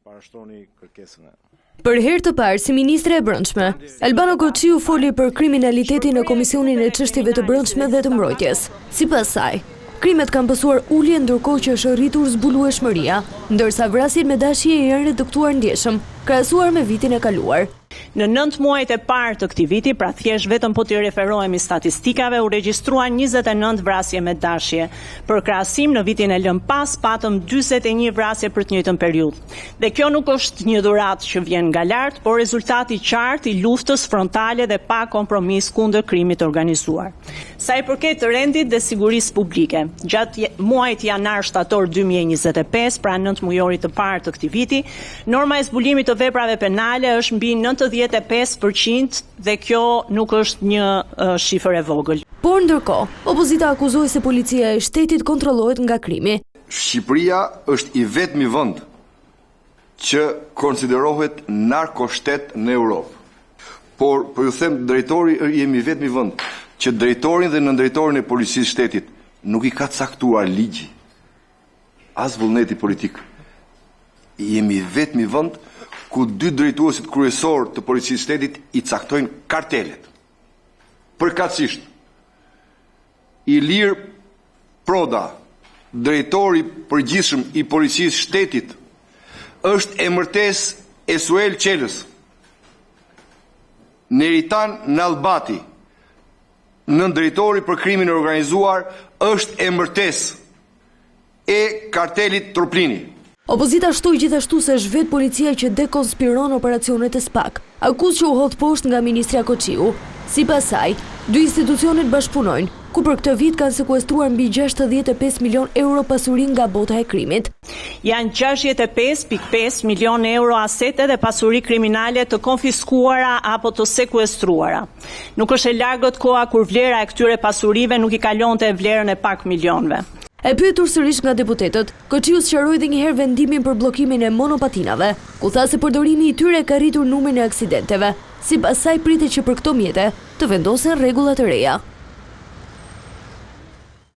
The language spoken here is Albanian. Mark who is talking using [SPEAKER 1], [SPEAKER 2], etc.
[SPEAKER 1] Parashtroni kërkesën e.
[SPEAKER 2] Për herë të parë si ministre e Brendshme, Albana Koçiu foli për kriminalitetin në Komisionin e Çështjeve të Brendshme dhe të Mbrojtjes. Sipas saj, krimet kanë pësuar ulje ndërkohë që është rritur zbulueshmëria, ndërsa vrasjet me dashje janë reduktuar ndjeshëm, krahasuar me vitin e kaluar.
[SPEAKER 3] Në nëntë muajt e parë të këtij viti, pra thjesht vetëm po t'i referohemi statistikave, u regjistruan 29 vrasje me dashje. Për krahasim, në vitin e lënë pas patëm 41 vrasje për të njëjtën periudhë. Dhe kjo nuk është një dhuratë që vjen nga lart, por rezultat i qartë i luftës frontale dhe pa kompromis kundër krimit të organizuar. Sa i përket rendit dhe sigurisë publike, gjatë muajit janar-shtator 2025, pra nëntë mujorit të parë të këtij viti, Norma e zbulimit të veprave penale është mbi 95 për qind dhe kjo nuk është një shifër e vogël.
[SPEAKER 2] Por ndërkohë, opozita akuzoi se policia e shtetit kontrollohet nga krimi.
[SPEAKER 4] Shqipëria është i vetmi vend që konsiderohet narkoshtet në Europë. Por po ju them drejtori jemi i vetmi vend që drejtorin dhe nëndrejtorin e policisë shtetit nuk i ka caktuar ligji. As vullneti politik. Jemi i vetmi vend ku dy drejtuesit kryesorë të Policisë së Shtetit i caktojnë kartelet. Përkatësisht, Ilir Proda, drejtor i përgjithshëm i Policisë së Shtetit, është emërtesë e Suel Çelës. Neritan Nallbati, Nëndrejtori për krimin e organizuar është emërtesë e kartelit Troplini.
[SPEAKER 2] Opozita shtoi gjithashtu se është vetë policia që dekonspiron operacionet e SPAK, akuzë që u hodh poshtë nga ministrja Koçiu. Sipas saj, dy institucionet bashkëpunojnë, ku për këtë vit kanë sekuestruar mbi 65 milionë euro pasuri nga bota e krimit.
[SPEAKER 3] Janë 65.5 milionë euro asete dhe pasuri kriminale të konfiskuara apo të sekuestruara. Nuk është e largët koha kur vlera e këtyre pasurive nuk i kalonte vlerën e pak milionëve.
[SPEAKER 2] E pyetur sërish nga deputetët, Koçiu sqaroi edhe një herë vendimin për bllokimin e monopatinave, ku tha se përdorimi i tyre ka rritur numrin e aksidenteve. Sipas saj pritet që për këto mjete të vendosen rregulla të reja.